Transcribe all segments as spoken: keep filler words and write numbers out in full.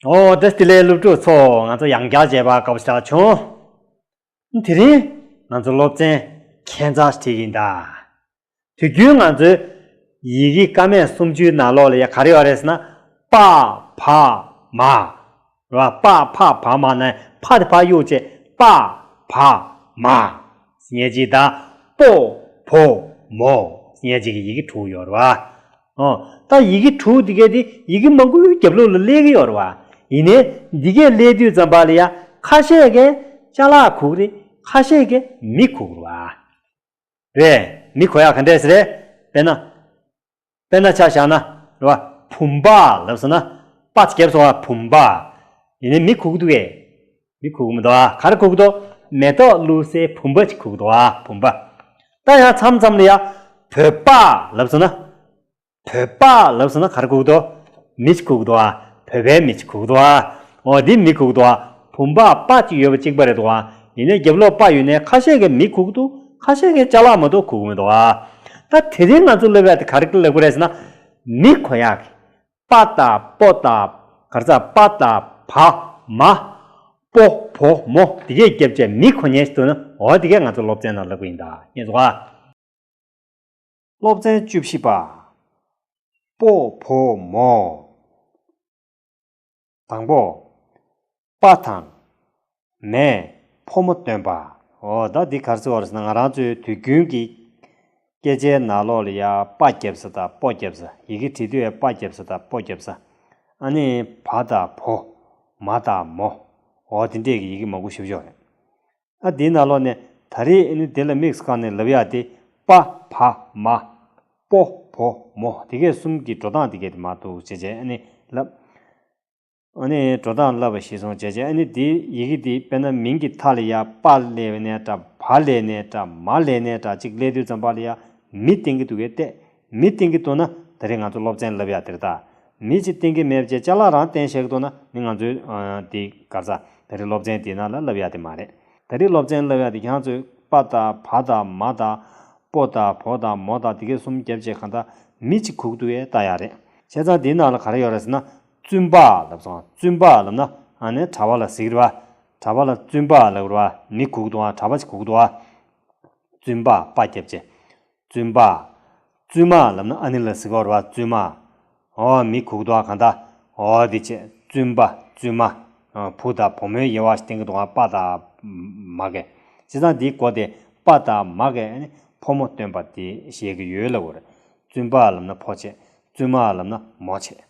ཨོ་བཀྲ་ཤིས་བདེ་ལེགས་སློབ་ཕྲུག་ཚོ། ང་ཚོ་ཡང་བསྐྱར་མཇལ་བ་དགའ་པོ་ཞེ་དྲག་བྱུང་། དེ་རིང་ང་ཚོ་སློབ་ཚན་ཁྱད་མཚར་ཞིག་ཡིན་ད། དུས་རྒྱུན་ང་ཚོའི་ཡི་གེ་ཀ་མད་སུམ་ཅུའི་ནང་ལོགས་ལ་ཡ་ག་རེ་ཡོད་རེད་ཟེར་ན། པ་བ་མ། རེད་བ། པ་ཕ་བ་མ་ནས་ཕ་དེ་ཕར་གཡུག་བྱས་པ་བ་མ་ཟེར་མཁན་ཅིག་དང་། པོ་བོ་མོ་ཟེར་མཁན་ཅིག་གི་ཡི་གེ་དྲུག་ཡོད་རེད་བ། ཨོ། ད་ཡི་གེ་དྲུག་དེ་གས་དེ་ཡི་གེ་མང་པོའི་རྒྱབ་ལོགས་ལ་སླེབས་ཀྱི་ཡོད་རེད་བ། ཡིན་ནའི་འདི་གས་སླེབས་དུས་ཙམ་པ་ལ་ཡ་ཁ་ཤས་ཀས་ཅ་ལག་གོ་གི་རེད། ཁ་ཤས་ཀས་མི་གོ་གི་རེད་བ། རེད། མི་གོ་ཡག་ག་འདྲས་ཟེར་རེད། དཔེར་ན། དཔེར་ན་ཆ་བཞག་ན། རེད་བ། བུམ་པ་ལབ་སོང་ན། པ་ཅིག་བརྒྱབ་སོང་བ། བུམ་པ། ཡིན་ནའི་མི་གོ་གི་འདུག་གས། མི་གོ་གི་མི་འདུག་ཨ། ག་རེ་གོ་གི་འདུག་མེ་ཏོག་བླུགས་སའི་བུམ་པ་ཅིག་གོ་གི་འདུག་ཨ། བུམ་པ། ད་ཡང་མཚམས་མཚམས་ལ་ཡ། བོད་པ་ལབ་སོང་ན། བོད་པ་ལབ་སོང་ན་ག་རེ་གོ་གི་འདུག་མི་ཅིག་གོ་གི་འདུག་ཨ། བོད་པའི་མི་ཅིག་གོ་གི་འདུག་ཨ། འོ་འདི་མི་གོ་གི་འདུག་ཨ། བུམ་པ་པ་ཅིག་ཡོད་པ་གཅིག་པ་རེད་འདུག་ཨ། ཡིན་ནའི་རྒྱབ་ལོགས་པ་ཡོད་ནའི་ཁ་ཤས་ཀས་མི་གོ་གི་འདུག་ཁ་ཤས་ཀས་ཅ་ལག་མ་གཏོགས་གོ་གི་མི་འདུག་ཨ། ད་དེ་རིང་ང་ཚོ་སློབ་ཡག་དེ་ག་རེ་ལབ་དགོས་རེད་ཟེར་ན། མི་གོ་ཡག་གི། པ་དང་པོ་དང་། ག་རེ་ཟ། པ་དང་བ་མ། པོ་བོ་མོ་དེ་གས་བརྒྱབ་བྱས་མི་གོ་མཁན་ཞིག་འདུག་ན། འོ་དེ་གས་ང་ཚོ་སློབ་ཚན་ནང་ལབ་དགོས་ཡིན་ད། ངས་བཟོ་བ། སློབ་ཚན་བཅུ་བཞི་པ། པོ་བོ་མོ། དང་པོ། པ་དང་། མས་ཕོ་མོ་སྟོན་པ། འོ་ད་འདི་ག་རེ་ཟེར་བ་རེད་ཟེར་ན། ང་རང་ཚོའི་དུས་རྒྱུན་གྱི་སྐད་ཆའི་ནང་ལོགས་ལ་ཡ་པ་བརྒྱབ་ས་དང་པོ་བརྒྱབ་ས། ཡི་གེ་བྲིས་དུས་ཡ་པ་བརྒྱབ་ས་དང་པོ་བརྒྱབ་ས། ཨ་ནི་བ་དང་བོ། མ་དང་མོ། འོ་དེ་འདྲས་ཀྱི་ཡི་གེ་མང་པོ་ཞེ་པོ་ཅིག་ཡོད་རེད། ཨ་དེའི་ནང་ལོགས་ནས་ད་རེས་ཨ་ནི་དེ་ལ་དམིགས་སུ་བཀར་ནས་ལབ་ཡག་དེ། པ་བ་མ། པོ་བོ་མོ། དེ་གས་གསུམ་གྱི་འགྲོ་སྟངས་དེ་གས་དེ་མར་འདུག་བྱས་བྱས་ཨ་ནི་ལབ། ཨ་ནི་འགྲོ་སྟངས་ལབ་པ་གཞིར་བཟུང་བྱས་བྱས། ཨ་ནི་དེ་ཡི་གེ་དེ་དཔེར་ན་མིང་གི་མཐའ་ལ་ཡ་པ་སླེབས་ནའི་འདྲ། བ་སླེབས་ནའི་འདྲ། མ་སླེབས་ནའི་འདྲ། གཅིག་སླེབས་དུས་ཙམ་པ་ལ་ཡ་མི་བསྟན་གྱི་འདུག་གས་བལྟས། མི་བསྟན་གྱི་འདུག་ན་ད་རེས་ང་ཚོ་སློབ་ཚན་ལབ་ཡག་དེ་རེད་ད། མི་ཅིག་བསྟན་གྱི་མེད་བྱས་ཅ་ལག་རང་བསྟན་བཞག་གི་འདུག་ན་ནི་ང་ཚོའི་ཨ་དེ་ག་རེ་ཟ། ད་རེས་སློབ་ཚན་དེའི་ནང་ལ་ལབ་ཡག་དེ་མ་རེད། ད་རེས་སློབ་ཚན་ལབ་ཡག་དེ་ཁྱེད་རང་ཚོས་པ་དང་བ་དང་མ་དང་། པོ་དང་བོ་དང་མོ་དང་དེ་གས་གསུམ་བརྒྱབ་བྱས་གང་ལྟར་མི་ཅིག་གོ་གི་འདུག་གས་ལྟ་ཡག་རེད། བྱས་ཙང་དེའི་ནང་ལ་ག་རེ་ཡོད་རེད་ཟེར་ན། བཙུན་པ་ལབ་སོང་། བཙུན་པ་ལབ་ན་ཨ་ནི་གྲྭ་པ་ལ་ཟེར་གྱི་རེད་བ། གྲྭ་པ་ལ་བཙུན་པ་ལབ་རེད་བ། མི་གོ་གི་འདུག་ཨ། གྲྭ་པ་ཅིག་གོ་གི་འདུག་ཨ། བཙུན་པ་པ་བརྒྱབ་བྱས། བཙུན་པ། བཙུན་མ་ལབ་ན་ཨ་ནི་ལ་ཟེར་གྱི་ཡོད་རེད་བ། བཙུན་མ། འོ་མི་གོ་གི་འདུག་ཨ། གང་ལྟར། འོ་དེ་བྱས་བཙུན་པ་བཙུན་མ། ཨ་བུ་དང་བུ་མོའི་དབྱེ་བ་ཞིག་བསྟན་གྱི་འདུག་ཨ། པ་དང་མ་གས། བྱས་ཙང་འདིའི་མགོ་དེ་པ་དང་མ་གས་ཨ་ནི་ཕོ་མོ་སྟོན་པ་དེ་བཤད་ཀྱི་ཡོད་ལབ་དགོས་རེད། བཙུན་པ་ལབ་ན་ཕོ་བྱས། བཙུན་མ་ལབ་ན་མོ་བྱས།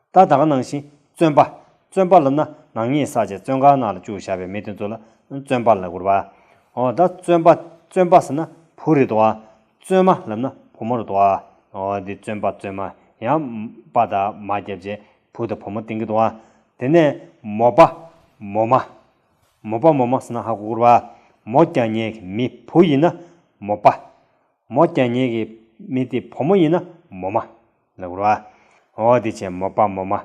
ད་ད་ག་ནང་བཞིན་བཙོན་པ། བཙོན་པ་ལབ་ན་ནག་ཉེས་བསགས་བྱས་བཙོན་ཁང་ནང་ལ་བཅུག་བཞག་པའི་མི་དེ་ཚོ་ལ་བཙོན་པ་ལབ་དགོས་རེད་བ། འོ་ད་བཙོན་པ། བཙོན་པ་ཟེར་ན་བུ་རེད་འདུག་ཨ། བཙོན་མ་ལབ་ན་བུ་མོ་རེད་འདུག་ཨ། འོ་འདི་བཙོན་པ་བཙོན་མ། ཡང་པ་དང་མ་བརྒྱབ་བྱས་བུ་དང་བུ་མོ་བསྟན་གྱི་འདུག་ཨ། དེ་ནས་མོ་པ། མོ་མ། མོ་པ་མོ་མ་ཟེར་ན་ཧ་གོ་གི་རེད་བ། མོ་རྒྱག་མཁན་གྱི་མི་བུ་ཡིན་ན་མོ་པ། མོ་རྒྱག་མཁན་གྱི་མི་དེ་བུ་མོ་ཡིན་ན་མོ་མ་ལབ་དགོས་རེད་བ། འོ་དེ་བྱས་མོ་པ་མོ་མ།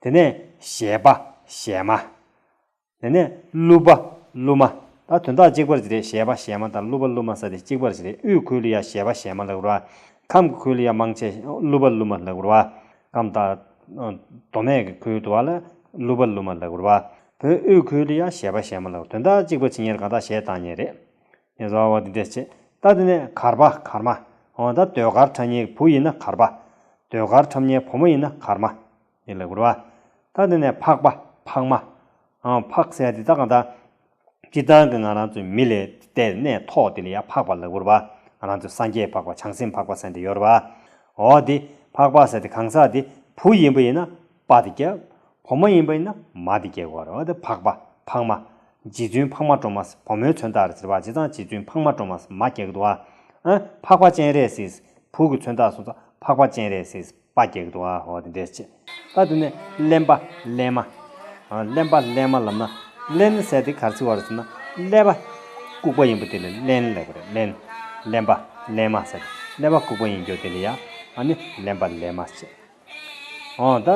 དེ་ནས་གཞས་པ་གཞས་མ། དེ་ནས་གླུ་པ་གླུ་མ། ད་དོན་དག་གཅིག་པ་ཅིག་རེད། གཞས་པ་གཞས་མ་དང་གླུ་པ་གླུ་མ་ཟེར་དེ་གཅིག་པ་ཅིག་རེད། དབུས་ཁུལ་ལ་ཡ་གཞས་པ་གཞས་མ་ལབ་དགོས་རེད་བ། ཁམས་ཀྱི་ཁུལ་ལ་ཡ་མང་ཆེ་གླུ་པ་གླུ་མ་ལབ་དགོས་རེད་བ། ཁམས་དང་མདོ་སྨད་ཀྱི་ཁུལ་དུ་བ་ལ་གླུ་པ་གླུ་མ་ལབ་དགོས་རེད་བ། བོད་དབུས་ཁུལ་ལ་ཡ་གཞས་པ་གཞས་མ་ལབ། དོན་དག་གཅིག་པ་བྱེད་མཁན་གང་ལྟར་གཞས་བཏང་མཁན་རེད། ངས་བཟོ་བ་འདི་འདྲས་བྱེད། ད་དེ་ནས་གར་པ་གར་མ། འོ་ད་ཟློས་གར་འཁྲབ་མཁན་བུ་ཡིན་ན་གར་པ། ཟློས་གར་འཁྲབ་མཁན་བུ་མོ་ཡིན་ན་གར་མ། ཡིན་ལབ་དགོས་རེད་བ། ད་དེ་ནས་འཕགས་པ་འཕགས་མ། འཕགས་ཟེར་དེ་ད་གང་ལྟར། སྤྱིར་བཏང་གི་ང་རང་ཚོའི་མི་ལ་བལྟས་ནས་ཐོག་དེ་ལ་ཡ་འཕགས་པ་ལབ་དགོས་རེད་བ། ང་རང་ཚོའི་སངས་རྒྱས་འཕགས་པ་བྱང་སེམས་འཕགས་པ་ཟེར་དེ་ཡོད་རེད་བ། འོ་དེ་འཕགས་པ་ཟེར་དེ་གང་ཟག་དེ་བུ་ཡིན་པ་ཡིན་ན་པ་དེ་རྒྱབ། བུ་མོ་ཡིན་པ་ཡིན་ན་མ་དེ་རྒྱག་དགོས་རེད། འོ་དེ་འཕགས་པ་འཕགས་མ། རྗེ་བཙུན་འཕགས་མ་སྒྲོལ་མ། བུ་མོའི་མཚོན་རྟགས་རེད་ཟེར་བ། བྱས་ཙང་རྗེ་བཙུན་འཕགས་མ་སྒྲོལ་མ་མ་རྒྱག་གི་འདུག་ཨ། ཨ་འཕགས་པ་སྤྱན་རས་གཟིགས། བུ་གི་མཚོན་རྟགས་སོང་ཙང་འཕགས་པ་སྤྱན་རས་གཟིགས་པ་རྒྱག་གི་འདུག་ཨ། འོ་དེ་འདྲས་བྱས། ད་དེ་ནས་གླེན་པ་གླེན་མ། ཨ་གླེན་པ་གླེན་མ་ལབ་ན། གླེན་ཟེར་དེ་ག་རེ་ཟེར་བ་རེད་ཟེར་ན། ཀླད་པ་ལྐུགས་པ་ཡིན་པ་དེ་ལ་གླེན་ལབ་དགོས་རེད། གླེན། གླེན་པ་གླེན་མ་ཟེར། ཀླད་པ་ལྐུགས་པ་ཡིན་རྒྱུ་དེ་ལ་ཡ། ཨ་ནི་གླེན་པ་གླེན་མ་བྱས། འོ་ད་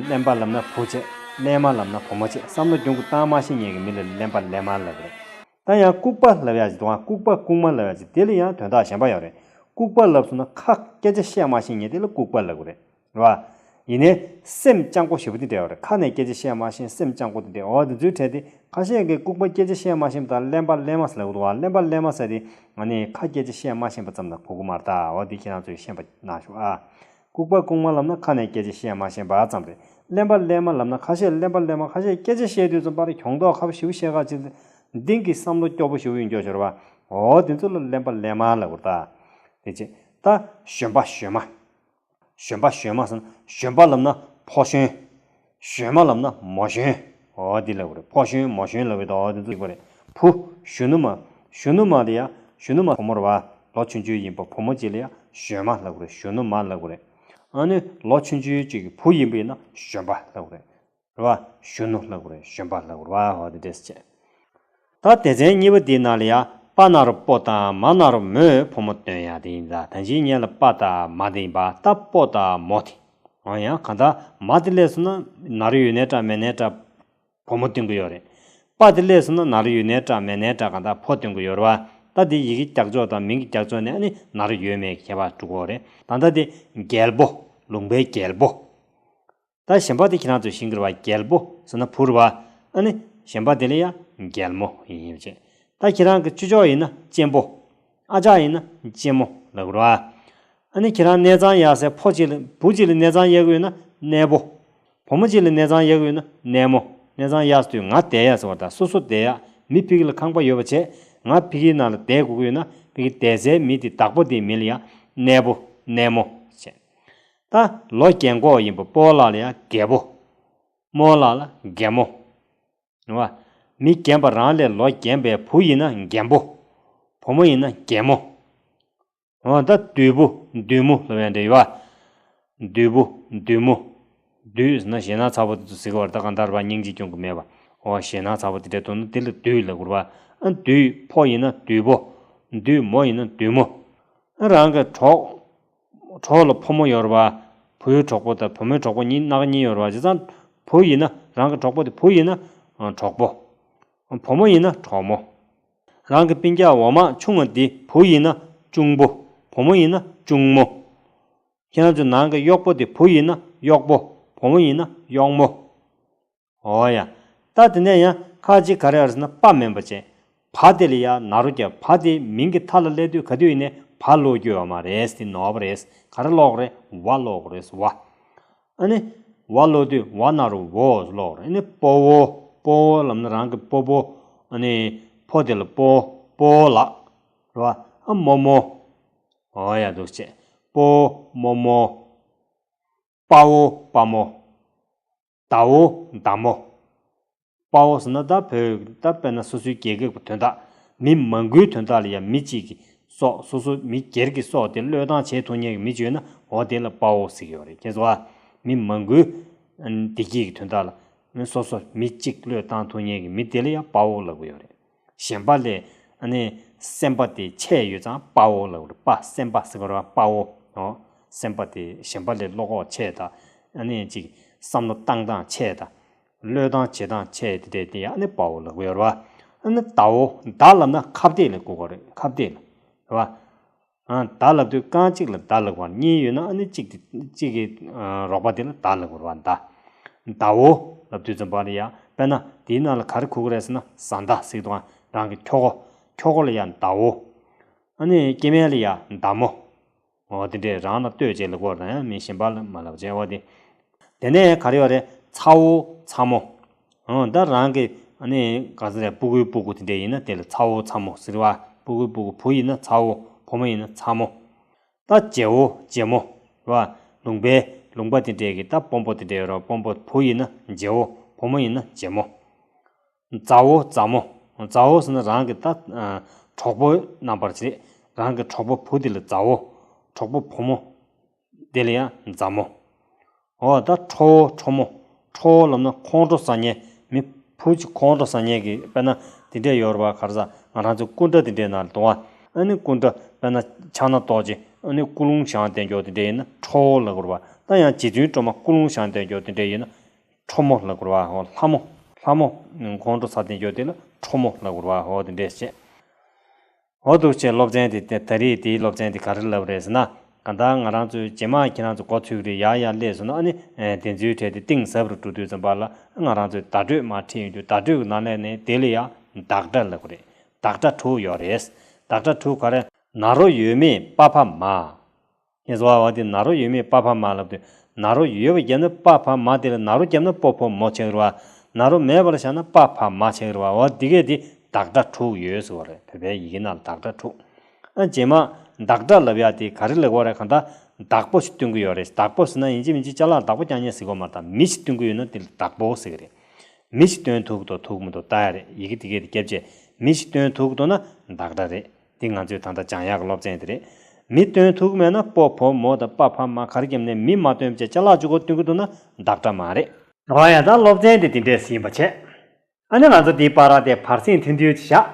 གླེན་པ་ལབ་ན་བུ་བྱས། གླེན་མ་ལབ་ན་བུ་མོ་བྱས། བསམ་བློ་གྱོང་གུན་བཏང་མ་ཤེས་མཁན་གྱི་མི་ལ་གླེན་པ་གླེན་མ་ལབ་རེད། ད་ཡང་ལྐུགས་པ་ལབ་ཡ་ཅིག་འདུག་ཨ། ལྐུགས་པ་ལྐུགས་མ་ལབ་ཡ་ཅིག། དེ་ལ་ཡང་དོན་དག་གཞན་པ་ཡོད་རེད། ལྐུགས་པ་ལབ་སོང་ན་ཁ་སྐད་ཆ་བཤད་མ་ཤེས་མཁན་དེ་ལ་ལྐུགས་པ་ལབ་དགོས་རེད། རེད་བ། ཡིན་ནའི་སེམས་སྤྱང་པོ་ཞེ་པོ་དེ་འདྲ་ཡོད་རེད། ཁ་ནས་སྐད་ཆ་བཤད་མ་ཤེས་སེམས་སྤྱང་པོ་དེ་འདྲ། འོ་དེ་ཚོའི་གྲས་དེ་ཁ་ཤས་ཀྱིས་ལྐུགས་པ་སྐད་ཆ་བཤད་མ་ཤེས་པ་དང་གླེན་པ་གླེན་མ་ཟེར་ལབ་ཀྱི་འདུག་བ། གླེན་པ་གླེན་མ་ཟེར་དེ་ང་ནི་ཁ་སྐད་ཆ་བཤད་མ་ཤེས་པ་ཙམ་ལ་གོ་གི་མ་རེད་ད། འོ་དེ་ཁྱེད་རང་ཚོས་ཤེས་པ་གནང་ཤོག་ཨ། ལྐུགས་པ་ལྐུགས་མ་ལབ་ན་ཁ་ནས་སྐད་ཆ་བཤད་མ་ཤེས་པ་ཙམ་རེད། གླེན་པ་གླེན་མ་ལབ་ན་ཁ་ཤས་གླེན་པ་གླེན་མ་ཁ་ཤས་སྐད་ཆ་བཤད་དུས་ཙམ་པར་གྱོང་མདོག་ཁ་པོ་ཞེ་པོ་བཤད་ཁ་ཅིག་འདིང་གི་བསམ་བློ་སྐྱོ་པོ་ཞེ་པོ་ཡིན་སྐྱོ་ཤོར་བ། འོ་དེ་ཚོ་ལ་གླེན་པ་གླེན་མ་ལབ་དགོས་རེད་ད། དེ་ཅི། ད་གཞོན་པ་གཞོན་མ། གཞོན་པ་གཞོན་མ་ཟེར་ན་གཞོན་པ་ལབ་ན་ཕོ་གཞོན། གཞོན་མ་ལབ་ན་མོ་གཞོན། འོ་འདི་ལབ་དགོས་རེད། ཕོ་གཞོན་མོ་གཞོན་ལབ་ཀྱི་འདུག་འོ་འདི་ཚོ་ཡོད་པ་རེད། བུ། གཞོན་ནུ་མ། གཞོན་ནུ་མ་དེ་ཡ་གཞོན་ནུ་མ་བུ་མོ་རེད་བ། ལོ་ཆུང་ཆུང་ཡིན་པ་བུ་མོ་ཅིག་ལ་ཡ་གཞོན་མ་ལབ་དགོས་རེད། གཞོན་ནུ་མ་ལབ་དགོས་རེད། ཨ་ནི་ལོ་ཆུང་ཆུང་ཅིག་གི་བུ་ཡིན་པ་ཡིན་ན་གཞོན་པ་ལབ་དགོས་རེད། རེད་བ། གཞོན་ནུ་ལབ་དགོས་རེད། གཞོན་པ་ལབ་དགོས་རེད་བ། འོ་དེ་འདྲས་བྱས། ད་སྡེ་ཚན་གཉིས་པ་འདིའི་ནང་ལ་ཡ་པ་ན་རོ་པོ་དང་མ་ན་རོ་མོས་ཕོ་མོ་སྟོན་ཡ་དེ་ཡིན་ད། ད་ཅིའི་སྔོན་ལ་པ་དང་མ་དེ་ཡིན་པ། ད་པོ་དང་མོ་དེ། འོ་ཡ་གང་ལྟར་མ་དེ་སླེབས་སོང་ན་ན་རོ་ཡོད་ནའི་འདྲ་མེད་ནའི་འདྲ་བུ་མོ་སྟོན་གྱི་ཡོད་རེད། པ་དེ་སླེབས་སོང་ན་ན་རོ་ཡོད་ནའི་འདྲ་མེད་ནའི་འདྲ་གང་ལྟར་ཕོ་སྟོན་གྱི་ཡོད་རེད་བ། ད་དེ་ཡི་གེ་རྒྱག་ཕྱོགས་དང་མིང་གི་རྒྱག་ཕྱོགས་ནས་ཨ་ནི་ན་རོ་ཡོད་མེད་ཀྱི་ཁྱད་པར་འགྲོ་གི་ཡོད་རེད། ད་ལྟ་དེ་རྒྱལ་པོ། ལུང་པའི་རྒྱལ་པོ། ད་གཞན་པ་དེ་ཁྱེད་རང་ཚོས་ཤེས་ཀྱི་རེད་བ། རྒྱལ་པོ་ཟེར་ན་བུ་རེད་བ། ཨ་ནི་གཞན་པ་དེ་ལ་ཡང་རྒྱལ་མོ་ཡིན་ཡོད་ཅེས། ད་ཁྱེད་རང་གི་ཅོ་ཅོག་ཡིན་ན་གཅེན་པོ། ཨ་ཅག་ཡིན་ན་གཅེན་མོ་ལབ་དགོས་རེད་བ། ཨ་ནི་ཁྱེད་རང་གནས་ཚང་གཡར་སའི་ཕོ་གཅིག་ལ་བུ་གཅིག་ལ་གནས་ཚང་གཡར་གྱི་ཡོད་ན་གནས་པོ། བུ་མོ་གཅིག་ལ་གནས་ཚང་གཡར་གྱི་ཡོད་ན་གནས་མོ། གནས་ཚང་གཡར་དུས་ང་བསྡད་ཡ་ཟེར་བ་དང་སོ་སོ་བསྡད་ཡ། མི་ཕ་གི་ལ་ཁང་པ་ཡོད་པ་བྱས། ང་ཕ་གིའི་ནང་ལ་བསྡད་དགོས་ཀྱི་ཡོད་ན་ཕ་གི་བསྡད་སའི་མི་དེ་བདག་པོ་དེའི་མིང་ལ་ཡང་གནས་པོ། གནས་མོ་བྱས། ད་ལོ་རྒན་གོག་ཡིན་པ་སྤོ་བོ་ལགས་ལ་ཡང་རྒད་པོ། རྨོ་བོ་ལགས་ལ་རྒན་མོ། རེད་བ། མི་རྒན་པ་རང་ལས་ལོ་རྒན་པའི་བུ་ཡིན་ན་རྒན་པོ། བུ་མོ་ཡིན་ན་རྒན་མོ། འོ་ད་བདུད་པོ་བདུད་མོ་ལབ་ཡ་འདྲ་ཡོད་བ། བདུད་པོ་བདུད་མོ། བདུད་ཟེར་ན་ཞེད་སྣང་ཚ་པོ་དེ་ཚོ་ཟེར་གི་བ་རེད། ད་གང་ལྟར་བ་སྙིང་རྗེ་སྐྱོང་གི་མེད་པ། འོ་ཞེད་སྣང་ཚ་པོ་དེ་འདྲ་འདུག་ན་དེ་ལ་བདུད་ལབ་དགོས་རེད་བ། ཨ་བདུད་ཕོ་ཡིན་ན་བདུད་པོ། བདུད་མོ་ཡིན་ན་བདུད་མོ། ཨ་རང་གི་གྲོགས། གྲོགས་ལ་ཕོ་མོ་ཡོད་རེད་བ། བུའི་གྲོགས་པོ་དང་བུ་མོའི་གྲོགས་པོ་གཉིས་སྣ་ཁ་གཉིས་ཡོད་རེད་བ། བྱས་ཙང་བུ་ཡིན་ན་རང་གི་གྲོགས་པོ་དེ་བུ་ཡིན་ན་གྲོགས་པོ། བུ་མོ་ཡིན་ན་གྲོགས་མོ། རང་གི་སྤུན་ཀྱག་འོ་མ་ཆུང་བ་འདི་བུ་ཡིན་ན་གཅུང་པོ། བུ་མོ་ཡིན་ན་གཅུང་མོ། ཁྱེད་རང་ཚོའི་ནང་གི་གཡོག་པོ་དེ་བུ་ཡིན་ན་གཡོག་པོ། བུ་མོ་ཡིན་ན་གཡོག་མོ། འོ་ཡ། ད་དེ་ནས་ཡང་ཁ་ཅིག་ག་རེ་ཡོད་རེད་ཟེར་ན་པ་མིན་པ་བྱས། བ་དེ་ལ་ཡ་ན་རོ་རྒྱབ། བ་དེ་མིང་གི་མཐའ་ལ་སླེབས་དུས་ག་དུས་ཡིན་ནའི་བ་ཀློག་རྒྱུ་ཡོད་མ་རེད། དེ་ནོར་བ་རེད། ག་རེ་ཀློག་རེད། བ་ཀློག་རེད་བ། ཨ་ནི་བ་ཀློག་དུས་བ་ན་རོ་བོ་ཀློག་རེད། ཨ་ནི་སྤོ་བོ། སྤོ་བོ་ལབ་ན་རང་གི་སྤོ་བོ། ཨ་ནི་ཕོ་དེ་ལ་སྤོ་སྤོ་བོ་ལགས། རེད་བ། ཨ་རྨོ་མོ། འོ་ཡ་འདུག་བྱས། སྤོ་བོ་རྨོ་མོ། དཔའ་བོ་དཔའ་མོ། ཟླ་བོ་ཟླ་མོ། དཔའ་བོ་ཟེར་ན་ད་བོད་ད་དཔེར་ན་སོ་སོའི་རྒྱལ་ཁབ་ཀྱི་དོན་དག་མི་མང་པོའི་དོན་དག་ལ་ཡང་མི་གཅིག་གི་སྲོག་སོ་སོ་མི་སྒེར་གྱི་སྲོག་དེ་བློས་བཏང་བྱེད་ཐུབ་མཁན་གྱི་མི་གཅིག་ཡོད་ན་འོ་དེ་ལ་དཔའ་བོ་ཟེར་གྱི་ཡོད་རེད། ཁྱེད་ཚོ་ཨ་མི་མང་པོའི་བདེ་སྐྱིད་ཀྱི་དོན་དག་ལ་སོ་སོ་མི་གཅིག་བློས་བཏང་ཐུབ་མཁན་གྱི་མི་དེ་ལ་ཡང་དཔའ་བོ་ལབ་ཀྱི་ཡོད་རེད། གཞན་པ་ལས་ཨ་ནི་སེམས་པ་དེ་ཆེ་ཡོད་ཙང་དཔའ་བོ་ལབ་རེད། དཔའ་སེམས་པ་ཟེར་གྱི་རེད་བ། དཔའ་བོ། ཨོ། སེམས་པ་དེ་གཞན་པ་ལས་བློ་ཁོག་ཆེ་དང་ཨ་ནི་ཅིག་བསམ་བློ་བཏང་སྟངས་ཆེ་དང་བློས་བཏང་བྱེད་སྟངས་ཆེ་དེ་འདྲས་དེ་ཡང་ཨ་ནི་དཔའ་བོ་ལབ་ཀྱི་ཡོད་རེད་བ། ཨ་ནི་ཟླ་བོ། ཟླ་ལབ་ན་ཁ་གཏད་ལ་གོ་དགོས་རེད། ཁ་གཏད་ལ་རེད་བ། ཨ་ཟླ་ལབ་དུས་རྐང་གཅིག་ལ་ཟླ་ལབ་པ་གཉིས་ཡོད་ན་ཨ་ནི་གཅིག་དེ་གཅིག་གི་ཨ་རོགས་པ་དེ་ལ་ཟླ་ལབ་དགོས་རེད་བ། ཟླ། ཟླ་བོ་ལབ་དུས་ཙམ་པ་ལ་ཡ་དཔེར་ན་དེའི་ནང་ལ་ག་རེ་གོ་གི་རེད་ཟེར་ན་བཟའ་ཟླ་ཟེར་གི་འདུག་ཨ། རང་གི་ཁྱོ་ག་ཁྱོ་ག་ལ་ཡ་ཟླ་བོ། ཨ་ནི་སྐྱེ་དམན་ལ་ཡ་ཟླ་མོ། འོ་དེ་འདྲས་རང་ལ་ལྟོས་བྱས་ལབ་དགོས་རེད་ཡང་མིན་གཞན་པ་ལ་མ་ལབ་བྱས་འོ་དེ། དེ་ནས་ག་རེ་ཡོད་རེད། ཚ་བོ་ཚ་མོ། འོ་ད་རང་གི་ཨ་ནི་ག་ཟེར་རེད། སྤུ་གུའི་སྤུ་གུ་དེ་འདྲས་ཡིན་ན་དེ་ལ་ཚ་བོ་ཚ་མོ་ཟེར་བ། སྤུ་གུའི་སྤུ་གུ་བུ་ཡིན་ན་ཚ་བོ། བུ་མོ་ཡིན་ན་ཚ་མོ། ད་རྗེ་བོ་རྗེ་མོ་རེད་བ། ལུང་པའི་ལུང་པ་དེ་འདྲས་ཀྱི་ད་དཔོན་པོ་དེ་འདྲས་ཡོད་རེད་བ། དཔོན་པོ་བུ་ཡིན་ན་རྗེ་བོ། བུ་མོ་ཡིན་ན་རྗེ་མོ། མཛའ་བོ་མཛའ་མོ། མཛའ་བོ་ཟེར་ན་རང་གི་ད་གྲོགས་པོ་རྣམ་པར་བྱེད། རང་གི་གྲོགས་པོ་བུ་དེ་ལ་མཛའ་བོ། གྲོགས་པོ་བུ་མོ་དེ་ལ་ཡང་མཛའ་མོ། འོ་ད་ཁྲོ་བོ་ཁྲོ་མོ། ཁྲོ་བོ་ལབ་ན་ཁོང་ཁྲོ་ཟ་མཁན། མི་བུ་གཅིག་ཁོང་ཁྲོ་ཟ་མཁན་གྱི་དཔེར་ན་དེ་འདྲས་ཡོད་རེད་བ། ག་རེ་ཟ། ང་རང་ཚོའི་སྐུ་འདྲ་དེ་འདྲས་ནང་ལ་འདུག་ཨ། ཨ་ནི་སྐུ་འདྲ་དཔེར་ན་ཕྱག་ན་རྡོ་རྗེ། ཨ་ནི་ཀུན་སློང་བཞེངས་བསྡད་མཁན་དེ་འདྲས་ཡིན་ན་ཁྲོ་བོ་ལབ་དགོས་རེད་བ། ད་ཡང་རྗེ་བཙུན་སྒྲོལ་མ་ཀུན་སློང་བཞེངས་བསྡད་མཁན་དེ་འདྲས་ཡིན་ན། ཁྲོ་མོ་ལབ་དགོས་རེད་བ། འོ་ལྷ་མོ། ལྷ་མོ། ཁོང་ཁྲོ་ཟ་བསྡད་མཁན་དེ་ལ་ཁྲོ་མོ་ལབ་དགོས་རེད་བ། འོ་དེ་འདྲས་བྱས། འོ་འདུག་བྱས་སློབ་ཚན་དེ་དེ་ད་རེས་དེའི་སློབ་ཚན་དེ་ག་རེ་ལབ་རེད་ཟེར་ན། གང་ལྟར་ང་རང་ཚོས་རྗེས་མ་ཁྱེད་རང་ཚོ་འགོ་ཚུགས་རེད། ཡར་ཡར་སླེབས་སོང་ན་ཨ་ནི་དེ་ཚོའི་གྲས་དེ་གཏིང་ཟབ་རུ་འགྲོ་དུས་ཙམ་པ་ལ་ང་རང་ཚོས་བརྡ་སྤྲོད་མར་ཁྲིད་ཡོང་དུས་བརྡ་སྤྲོད་ཀྱི་ནང་ལས་ནས་དེ་ལ་ཡང་བདག་སྒྲ་ལབ་དགོས་རེད། བདག་སྒྲ་དྲུག་ཡོད་རེད། བདག་སྒྲ་དྲུག་ག་རེ། ན་རོ་ཡོད་མེད་པ་ཕ་མ། ངས་ཟེར་བ་བ་དེ་ན་རོ་ཡོད་མེད་པ་ཕ་མ་ལབ་དུས་ན་རོ་ཡོད་པ་བརྒྱབ་ན་པ་ཕ་མ། དེ་ལ་ན་རོ་བརྒྱབ་ན་པོ་ཕོ་མོ་ཆགས་རེད་བ། ན་རོ་མེད་པ་ལ་བཞག་ན་པ་ཕ་མ་ཆགས་རེད་བ། འོ་དེ་གས་དེ་བདག་སྒྲ་དྲུག་ཡོད་ཟེར་བ་རེད། བོད་པའི་ཡི་གེ་ནང་ལ་བདག་སྒྲ་དྲུག་ཨ་རྗེས་མ་བདག་སྒྲ་ལབ་ཡ་དེ་ག་རེ་ལབ་དགོས་རེད། གང་ལྟར་བདག་པོ་ཞིག་སྟོན་གྱི་ཡོད་རེད། བདག་པོ་ཟེར་ན་ཡིན་གཅིག་མིན་གཅིག་ཅ་ལག་བདག་པོ་རྐྱང་རྐྱང་ཟེར་དགོས་མ་རེད། ད་མི་ཞིག་སྟོན་གྱི་ཡོད་ན་དེ་ལ་བདག་པོ་ཟེར་གྱི་རེད། མི་ཞིག་སྟོན་ཐུབ་འདུག་ཐུབ་མི་འདུག་ལྟ་ཡ་རེད། ཡི་གེ་དེ་གས་དེ་རྒྱབ་བྱས་མི་ཞིག་སྟོན་ཐུབ་འདུག་ན་བདག་སྒྲ་རེད། འདི་ང་ཚོས་ད་ལྟ་སྦྱང་ཡག་གི་སློབ་ཚན་དེ་རེད། མི་སྟོན་ཐུབ་མེད་ན་པོ་ཕོ་མོ་དང་པ་ཕ་མ་ག་རེ་བརྒྱབ་ནས་མི་མ་སྟོན་བྱས་ཅ་ལག་གཅིག་པོ་སྟོན་གྱི་འདུག་ན་བདག་སྒྲ་མ་རེད། འོ་ཡ། ད་སློབ་ཚན་དེ་དེ་འདྲས་ཡིན་པ་བྱས། ཨ་ནི་ང་ཚོ་འདིའི་བར་དེ་བར་གསེང་ཐུང་ཐུང་ཅིག་བཞག་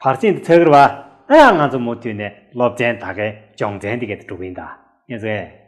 བར་གསེང་དེ་ཚར་གི་རེད་བ། ཨ་ཡ། ང་ཚོ་མུ་མཐུད་ནས་སློབ་ཚན་ད་གའི་སྦྱོང་ཚན་འདི་གས་དེ་འགྲོ་གི་ཡིན་ད། ངས་ཟེར།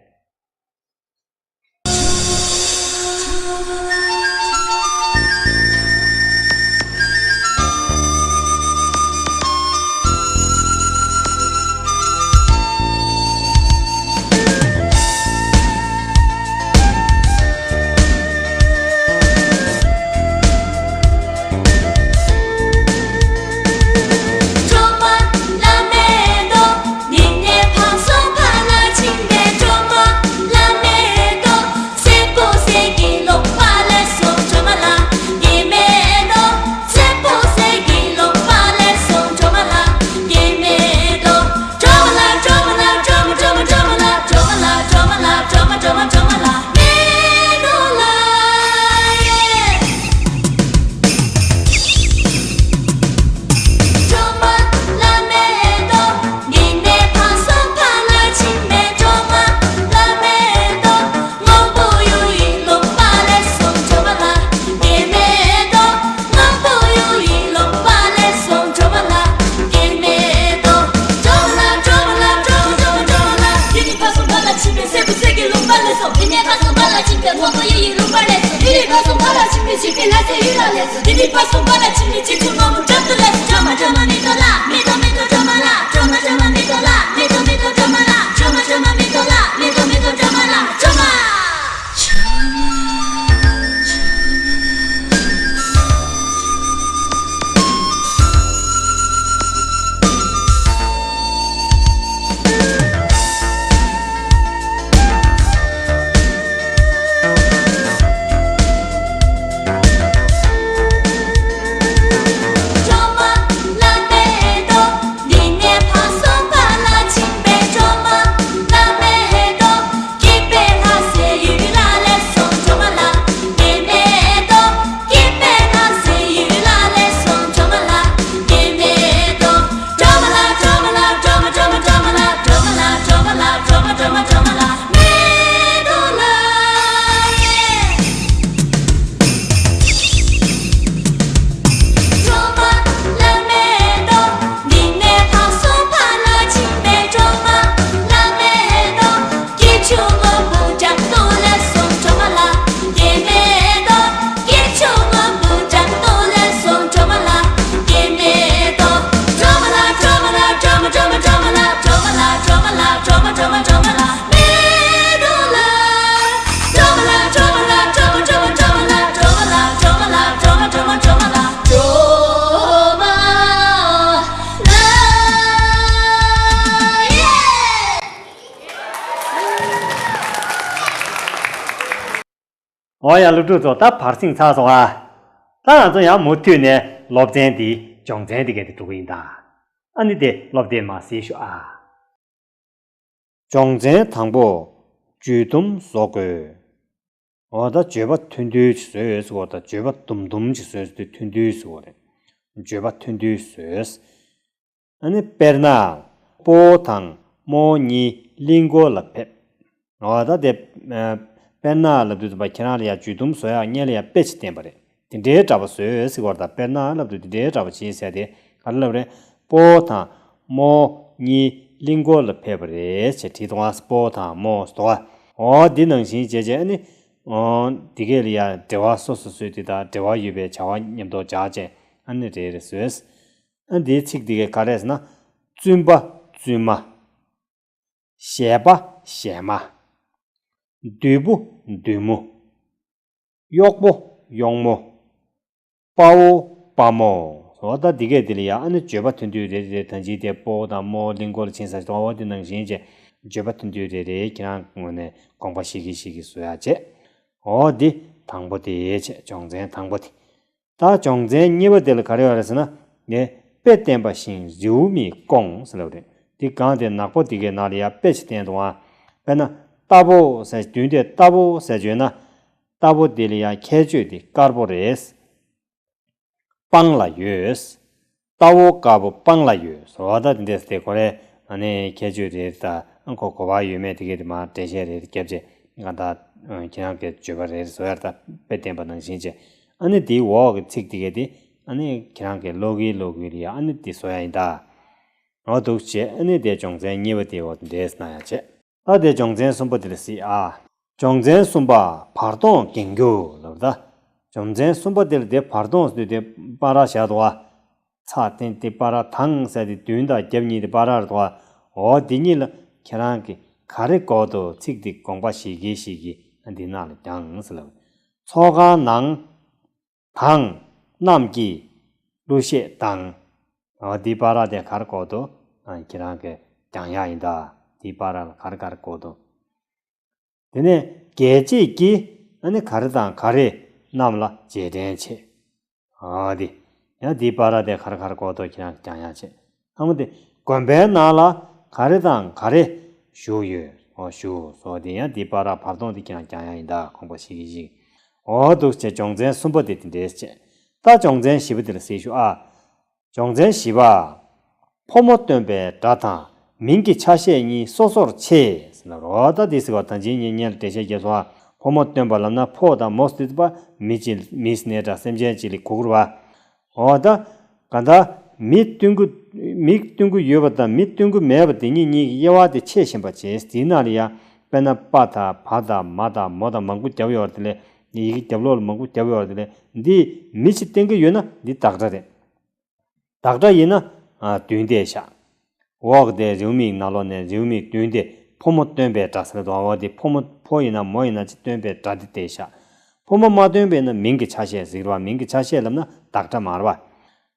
འོ་ཡ། སློབ་ཕྲུག་ཚོ། ད་བར་གསེང་ཚར་སོང་ཨ། ད་ང་ཚོ་ཡང་མུ་མཐུད་ནས་སློབ་ཚན་འདི་སྦྱོང་ཚན་འདི་གས་དེ་འགྲོ་གི་ཡིན་ད། ཨ་ནི་དེ་སློབ་དེབ་མར་གཟིགས་ཤོག་ཨ། སྦྱོང་ཚན་དང་པོ། བརྗོད་དུམ་བཟོ་དགོས། འོ་ད་བརྗོད་པ་ཐུང་ཐུང་ཅིག་བཟོས་ཟེར་བ་དང་བརྗོད་པ་དུམ་དུམ་ཅིག་བཟོས་ཟེར་དུས་ཐུང་ཐུང་ཟེར་བ་རེད། བརྗོད་པ་ཐུང་ཐུང་བཟོས། ཨ་ནི་དཔེར་ན། སྤོ་བོ་དང་རྨོ་བོ་གཉིས་གླིང་སྐོར་ལ་ཕེབས། འོ་ད་དེ། ཨ། དཔེར་ན་ལབ་དུས་ཙམ་པ་ཁྱེད་རང་ལ་ཡང་བརྗོད་དུམ་བཟོ་ཡག་སྔོན་ལ་ཡང་དཔེ་ཅིག་བསྟན་པ་རེད། དེ་འདྲའི་འདྲ་པོ་བཟོས་ཟེར་བ་དང་དཔེར་ན་ལབ་དུས་དེ་འདྲའི་འདྲ་པོ་བྱས་ཟེར་ཏེ་ག་རེ་ལབ་རེད། སྤོ་བོ་དང་རྨོ་བོ་གཉིས་གླིང་སྐོར་ལ་ཕེབས་པ་རེད་ཅེས་བྲིས་འདུག་ག་སྤོ་བོ་དང་རྨོ་བོ་ཟེར་དུས། འོ་འདི་ནང་བཞིན་བྱས་བྱས་ཨ་ནི། འོ་འདི་གས་ལ་ཡང་འབྲེལ་བ་སོ་སོ་བཟོས་དེ་དང་འབྲེལ་བ་ཡོད་པའི་བྱ་བ་མཉམ་དུ་སྦྱར་བྱས་ཨ་ནི་རེ་རེ་བཟོས། ཨ་འདིའི་ཚིག་འདི་གས་ག་རེ་ཟེར་ན། བཙུན་པ་བཙུན་མ། ཞལ་པ་ཞལ་མ། བདུད་པོ་བདུད་མོ། གཡོག་པོ་གཡོག་མོ། དཔའ་བོ་དཔའ་མོ། འོ་ད་འདི་གས་འདི་ལ་ཡ་ཨ་ནི་བརྗོད་པ་ཐུང་ཐུང་རེ་རེ། ད་ཅི་དེ་དཔའ་བོ་དང་རྨོ་བོ་གླིང་སྐོར་ཕྱིན་ས་ཞིག་འོ་དེ་ནང་བཞིན་བྱས་བརྗོད་པ་ཐུང་ཐུང་རེ་རེ་ཁྱེད་རང་ངོས་ནས་དགོངས་པ་བཞེས་ཀྱིན་བཞེས་ཀྱིན་བཟོ་ཡ་བྱས། འོ་འདི་དང་པོ་དེ་བྱས། སྦྱོང་ཚན་དང་པོ་དེ། ད་སྦྱོང་ཚན་གཉིས་པ་དེ་ལ་ག་རེ་ཡོད་རེད་ཟེར་ན། ནི་དཔེ་བསྟན་པ་བཞིན་རེའུ་མིག་སྐོང་ཟེར་ལབ་རེད། འདི་གང་དེ་ནག་པོ་དེ་གའི་ནང་ལ་ཡ་དཔེ་ཅིག་བསྟན་འདུག་ཨ། དཔེར་ན་རྟ་ཕོ་ཟེར། མདུན་དེ་རྟ་ཕོ་ཟེར་བརྗོད་ན། རྟ་ཕོ་དེ་ལ་ཡ་ཁྱད་ཆོས་དེ་དཀར་པོ་རེད། སྤང་ལ་ཡོད། རྟ་བོ་དཀར་པོ་སྤང་ལ་ཡོད། བཟོ་བ་ད་དེ་འདྲས་དེ་ཁོ་རེ་ཨ་ནི་ཁྱད་ཆོས་རེད། ད་ཁོ་གོ་བ་ཡོད་མེད་དེ་གས་དེ་མ་འགྲེལ་བཤད་རེད་རྒྱབ་བྱས་ང་ད་ཁྱེད་རང་གི་བརྗོད་པ་རེད་བཟོ་ཡར་ད་དཔེ་བསྟན་པ་ནང་བཞིན་བྱས། ཨ་ནི་དེའི་འོག་གི་ཚིག་དེ་གས་དེ་ཨ་ནི་ཁྱེད་རང་གི་ཀློག་གིན་ཀློག་གིན་ལ་ཡ་ཨ་ནི་དེ་བཟོ་ཡ་ཡིན་ད། འོ་འདུག་བྱས། ཨ་ནི་དེ་སྦྱོང་ཚན་གཉིས་པ་དེ་འོ་དེ་འདྲས་གནང་ཡ་བྱས། ད་དེ་སྦྱོང་ཚན་གསུམ་པ་དེ་ལ་གཟིགས་ཨ། སྦྱོང་ཚན་གསུམ་པ་བར་སྟོང་འགེངས་རྒྱུ་ལབ་ད། སྦྱོང་ཚན་གསུམ་པ་དེ་ལ་དེ་བར་སྟོང་ཟེར་དུས་དེ་པ་ར་བཞག་འདུག་ཨ། ཚ་དེ་དེ་པ་ར་དང་ཟེར་དེ་མདུན་དང་རྒྱབ་གཉིས་དེ་པ་ར་རེད་འདུག་ཨ། འོ་དེ་གཉིས་ལ་ཁྱེད་རང་གིས་ག་རེ་གོ་འདུག་ཚིག་དེ་དགོངས་པ་བཞེས་ཀྱིན་བཞེས་ཀྱིན་འདི་ནང་ལ་རྒྱང་ཟེར་ལབ། ཚོགས་ཁང་ནང་དང་། རྣམས་ཀྱིས་གླུ་གཞས་བཏང་། འོ་འདི་པ་ར་དེ་ག་རེ་གོ་འདུག་ཨ། ཁྱེད་རང་གིས་རྒྱང་ཡག་ཡིན་ད། འདི་པ་ར་ལ་ག་རེ་ག་རེ་གོ་འདུག་དེ་ནས་རྒྱལ་བྱེད་ཀྱིས་ཨ་ནི་ག་རེ་དང་ག་རེ་རྣམས་ལ་རྗེས་དྲན་བྱེད། འོ་འདི། ཡང་འདི་པ་ར་དེ་ག་རེ་ག་རེ་གོ་འདུག་ཁྱེད་རང་གིས་རྒྱང་ཡག་བྱེད། ཚང་མ་དེ་དགོན་པའི་ནང་ལ་ག་རེ་དང་ག་རེ་བཞུགས་ཡོད། འོ་བཞུགས་སོ། དེ་ཡང་འདི་པ་ར་བར་སྟོང་དེ་ཁྱེད་རང་རྒྱང་ཡག་ཡིན་ད། དགོངས་པ་བཞེས་ཀྱིན་བཞེས་ཀྱིན། འོ་འདུག་བྱས་སྦྱོང་ཚན་གསུམ་པ་དེ་དེ་འདྲས་བྱས། ད་སྦྱོང་ཚན་བཞི་པ་དེ་ལ་གཟིགས་ཞུ་ཨ། སྦྱོང་ཚན་བཞི་པ། ཕོ་མོ་སྟོན་པའི་སྒྲ་དང་མིང་གི་ཆ་ཤས་གཉིས་སོ་སོར་ཕྱེ་ཟེར་ལབ་རོ། ད་དེ་ཟེར་བ་ད་ཅི་ཉིན་ཉལ་འགྲེལ་བཤད་རྒྱབ་སོང་ཨ། ཕོ་མོ་སྟོན་པ་ལབ་ན་ཕོ་དང་མོ་ཟེར་དུས་པ་མི་གཅིག་མི་ཟེར་ནའི་འདྲ་སེམས་ཅན་གཅིག་ལ་གོ་གི་རེད་པ། འོ་ད་ག་ད་མི་སྟོན་གྱི་མི་སྟོན་གྱི་ཡོད་པ་དང་མི་སྟོན་གྱི་མེད་པ་དེ་གཉིས་གཉིས་ཀྱི་དབྱེ་བ་དེ་ཕྱེ་བཞིན་པ་བྱས། དེའི་ནང་ལ་ཡ་དཔེར་ན་པ་དང་བ་དང་མ་དང་མོ་དང་མང་པོ་རྒྱབ་ཡོད་རེད་དེ་ལས། ཡི་གེ་རྒྱབ་ལོགས་ལ་མང་པོ་རྒྱབ་ཡོད་རེད་དེ་ལས། འདི་མི་གཅིག་སྟོན་གྱི་ཡོད་ན་འདི་བདག་སྒྲ་རེད། བདག་སྒྲ་ཡིན་ན་ཨ་བདུན་བསྡད་བཞག་འོག་དེ་རེའུ་མིག་ནང་ལོགས་ནས་རེའུ་མིག་བདུན་དེ་ཕོ་མོ་སྟོན་པའི་སྒྲ་ཟེར་འདུག་འོ་དེ་ཕོ་མོ་ཕོ་ཡིན་ན་མོ་ཡིན་ན་ཅི་སྟོན་པའི་སྒྲ་དེ་བསྡད་བཞག་ཕོ་མོ་མ་སྟོན་པས་ན་མིང་གི་ཆ་ཤས་ཟེར་བ། མིང་གི་ཆ་ཤས་ལབ་ན་བདག་སྒྲ་མ་རེད་པ།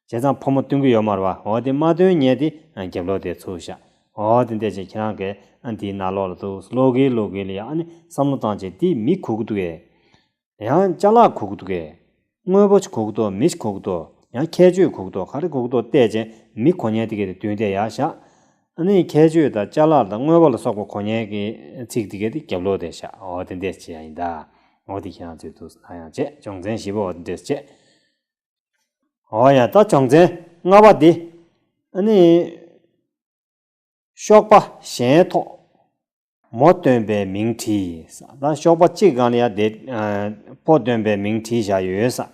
བྱས་ཙང་ཕོ་མོ་སྟོན་གྱི་ཡོད་མ་རེད་པ། འོ་དེ་མ་སྟོན་མཁན་དེ་རྒྱབ་ལོགས་དེ་ཚུར་བཞག་འོ་དེ་འདྲ་བྱས་ཁྱེད་རང་གིས་ཨ་འདིའི་ནང་ལོགས་ལ་འདུག་ཀློག་གིན་ཀློག་གིན་ལ་ཡ་ཨ་ནི་བསམ་བློ་བཏང་བྱས་འདི་མི་གོ་གི་འདུག་གས། ཡང་ཅ་ལག་གོ་གི་འདུག་གས། དངོས་པོ་ཅིག་གོ་གི་འདུག་མི་ཞིག་གོ་གི་འདུག་ཡང་ཁྱད་ཆོས་གོ་གི་འདུག་ག་རེ་གོ་གི་འདུག་བལྟས་བྱས་མི་གོ་མཁན་དེ་གས་དེ་བདུན་བསྡད་ཡར་བཞག་ཨ་ནི་ཁྱད་ཆོས་དང་ཅ་ལག་དང་དངོས་པོ་ལ་སོགས་པ་གོ་མཁན་གྱི་ཚིག་དེ་གས་དེ་རྒྱབ་ལོགས་དེར་བཞག་འོ་དེ་འདྲས་བྱེད་ཡ་ཡིན་ད། འོ་དེ་ཁྱེད་རང་ཚོས་འདུག་ན་ཡང་བྱས། སྦྱོང་ཚན་བཞི་པ་འོ་དེ་འདྲས་བྱས། འོ་ཡ་ད་སྦྱོང་ཚན་ལྔ་པ་འདི། ཨ་ནི། གཤོག་པ་གཞན་ཐོགས། མོ་སྟོན་པའི་མིང་བྲིས། ད་གཤོག་པ་གཅིག་སྒང་ལ་ཡ་དེ་ཕོ་སྟོན་པའི་མིང་བྲིས་བཞག་ཡོད་ས།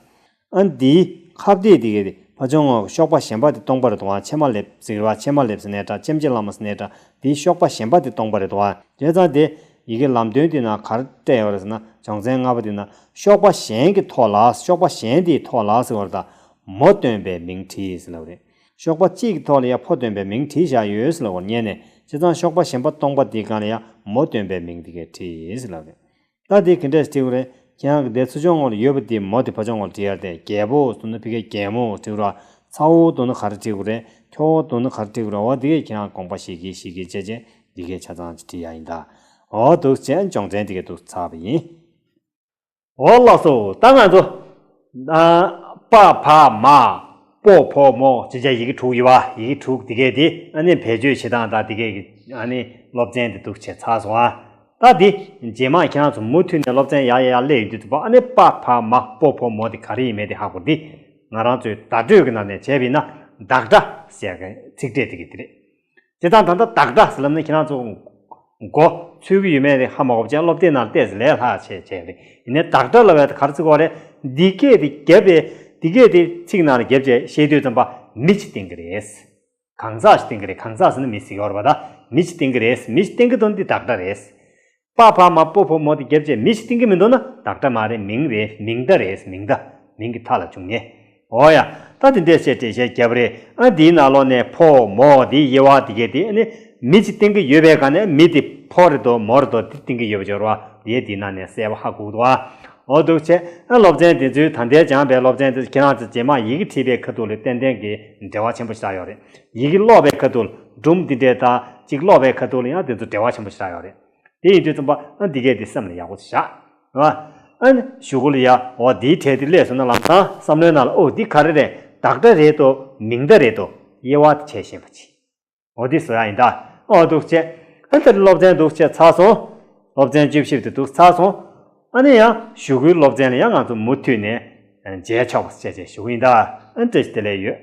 ཨ་འདིའི་ཁ་བརྡས་དེ་གའི་ཕ་ཆུང་ངོ་གཤོག་པ་གཞན་པ་དེ་སྟོང་པ་རེད་འདུག་ཨ། ཕྱེ་མ་ལེབ་ཟེར་བ། ཕྱེ་མ་ལེབ་ཟེར་ནའི་འདྲ། ལྕེམ་ལྕེ་ལ་མ་ཟེར་ནའི་འདྲ། དེའི་གཤོག་པ་གཞན་པ་དེ་སྟོང་པ་རེད་འདུག་ཨ། བྱས་ཙང་དེ་ཡི་གེ་ལམ་སྟོན་དེ་ན་ག་རེ་སྤྲད་ཡོད་རེད་ཟེར་ན། སྦྱོང་ཚན་ལྔ་པ་དེ་ན་གཤོག་པ་གཞན་གྱི་ཐོག་ལ། གཤོག་པ་གཞན་དེའི་ཐོག་ལ་ཟེར་བ་རེད་ད། མོ་སྟོན་པའི་མིང་བྲིས་ཟེར་ལབ་རེད། གཤོག་པ་གཅིག་གི་ཐོག་ལ་ཡ་ཕོ་སྟོན་པའི་མིང་བྲིས་བཞག་ཡོད་ཟེར་ལབ་པ་རེད་ནས། བྱས་ཙང་གཤོག་པ་གཞན་པ་སྟོང་པ་དེའི་སྒང་ལ་ཡ་མོ་སྟོན་པའི་མིང་དེ་གས་བྲིས་ཟེར་ལབ་རེད། ད་དེ་ག་འདྲས་བྲིས་དགོས་རེད། ཁྱེད་རང་གི་དེ་ཚུར་ཕྱོགས་ངོས་ལ་ཡོད་པ་དེ་མོ་དེ་ཕར་ཕྱོགས་ངོས་ལ་བྲིས་ཡ་རེད་དེ། རྒྱལ་པོ་འདུག་ན་ཕ་གིའི་རྒྱལ་མོ་བྲིས་དགོས་རེད། ཚ་བོ་འདུག་ན་ག་རེ་བྲིས་དགོས་རེད། ཁྱོ་བོ་འདུག་ན་ག་རེ་བྲིས་དགོས་རེད། འོ་དེ་གས་ཁྱེད་རང་དགོངས་པ་བཞེས་ཀྱིན་བཞེས་ཀྱིན་བྱས་བྱས་འདི་གས་ཆ་ཚང་ཅིག་བྲིས་ཡ་ཡིན་ད། འོ་འདུག་བྱས་སྦྱོང་ཚན་འདི་གས་འདུག་ཚར་བ་ཡིན། འོ་ལགས་སོ། ད་ང་ཚོ་ཨ་པ་བ་མ་པོ་ཕོ་མོ་ཅེས་བྱས་ཡི་གེ་དྲུག་ཡོད་པ། ཡི་གེ་དྲུག་འདི་གས་དེ་ཨ་ནི་བེད་སྤྱོད་བྱེད་སྟངས་དང་འདི་གས་ཀྱི་ཨ་ནི་སློབ་ཚན་དེ་འདུག་བྱས་ཚར་སོང་ཨ། ད་འདི་རྗེས་མ་ཁྱེད་རང་ཚོ་མུ་མཐུད་ནས་སློབ་ཚན་ཡར་ཡར་ཡར་སླེབས་ཡོང་དུས་ཚོད་པ། ཨ་ནི་པ་བ་མ་པོ་ཕོ་མོ་དེ་ག་རེ་ཡིན་མིན་དེ་ཧ་གོ། འདི་ང་རང་ཚོའི་བརྡ་སྤྲོད་ཀྱི་ནང་ནས་བྱས་པ་ཡིན་ན་བདག་སྒྲ་ཟེར་མཁན་ཚིག་ཕྲད་དེ་གས་དེ་རེད། དེ་དང་ད་ལྟ་བདག་སྒྲ་ཟེར་ལབ་ན་ཁྱེད་རང་ཚོ་མགོ་ཚོད་ཀྱི་ཡོད་མེད་དེ་ཧ་མ་གོ་བ་ཅན་སློབ་དེབ་ནང་ལ་བལྟས་ཚེ་ལས་སླ་ཆེ་ཆེ་རེད། ཡིན་ནའི་བདག་སྒྲ་ལབ་པ་དེ་ག་རེ་ཟེར་དགོས་རེད། འདི་སྐད་དེ་བརྒྱབ་པས་འདི་སྐད་དེ་ཚིག་ནང་ལ་བརྒྱབ་བྱས་བཤད་དུས་ཙམ་པ་མི་ཞིག་བསྟན་གྱི་རེད། གང་ཟག་ཞིག་བསྟན་གྱི་རེད། གང་ཟག་ཟེར་ན་མི་ཟེར་གྱི་ཡོད་རེད་པ། ད་མི་ཞིག་བསྟན་གྱི་རེད། མི་ཞིག་བསྟན་གྱི་འདུག་ན་འདི་བདག་སྒྲ་རེད། པ་བ་མ་པོ་ཕོ་མོ་དེ་བརྒྱབ་བྱས་མི་ཞིག་བསྟན་གྱི་མི་འདུག་ན་བདག་སྒྲ་མ་རེད། མིང་རེད། མིང་བརྡ་རེད། མིང་བརྡ། མིང་གི་མཐའ་ལ་འཇུག་མཁན། འོ་ཡ། ད་དེ་འདྲས་བྱས་འགྲེལ་བཤད་བརྒྱབ་པ་རེད། ཨ་འདིའི་ནང་ལོགས་ནས་ཕོ་མོ་འདིའི་དབྱེ་བ་དེ་གས་དེ་ཨ་ནི་ མི་གཅིག་བསྟེན་གྱི་ཡོད་པའི་སྒང་ནས་མི་དེ་ཕོ་རེད་དོ་མོ་རེད་དོ་དེ་བསྟེན་གྱི་ཡོད་པ་ཅིག་ཡོད་རེད་བ། ཡས་འདི་ནང་ནས་གསལ་པོ་ཧ་གོ་གི་འདུག་ཨ། འོ་འདུག་བྱས། ཨ་སློབ་ཚན་དེ་ཚོའི་ད་ལྟའི་སྦྱངས་པའི་སློབ་ཚན་དེ་ཚོ་ཁྱེད་རང་ཚོ་རྗེས་མ་ཡི་གེ་བྲིས་པའི་ཁ་ཐུག་ལ་ཏན་ཏན་གྱི་འབྲེལ་བ་ཆེན་པོ་ཞིག་ཆགས་ཡོད་རེད། ཡི་གེ་ཀློག་པའི་ཁ་ཐུག་ལ་སྒྲུང་འདི་འདྲས་དང་གཅིག་ཀློག་པའི་ཁ་ཐུག་ལ་ཡང་དེ་ཚོ་འབྲེལ་བ་ཆེན་པོ་ཞིག་ཆགས་ཡོད་རེད། དེ་ཡིན་དུས་ཙམ་པ་ཨ་འདི་གས་དེ་སེམས་ལ་ཡག་པོ་བཞག་རེད་བ། ཨ་ནི་གཞུག་གུ་ལ་ཡ་འོ་འདིའི་གྲས་དེ་སླེབས་སོང་ན་ལམ་སང་བསམ་བློའི་ནང་ལ་ཨོ་འདི་ག་རེ་རེད། བདག་སྒྲ་རེད་དོ་མིང་བརྡ་རེད་དོ་དབྱེ་བ་དེ་བྱས་ཤེས་པ་བྱེད། འོ་འདི་བཟོ་ཡ་ཡིན་ད། ཨོ་འདུག་བྱས། ཨ་ད་སློབ་ཚན་འདུག་བྱས་ཚར་སོང་། སློབ་ཚན་བཅུ་བཞི་དེ་འདུག་ཚར་སོང་། ཨ་ནི་ཡང་གཞུག་གུའི་སློབ་ཚན་ལ་ཡང་ང་ཚོ་མུ་མཐུད་ནས་མཇལ་ཆོག་པ་བྱས་བྱས་ཞུ་གི་ཡིན་ད། ཨ་བཀྲ་ཤིས་བདེ་ལེགས་ཡོད།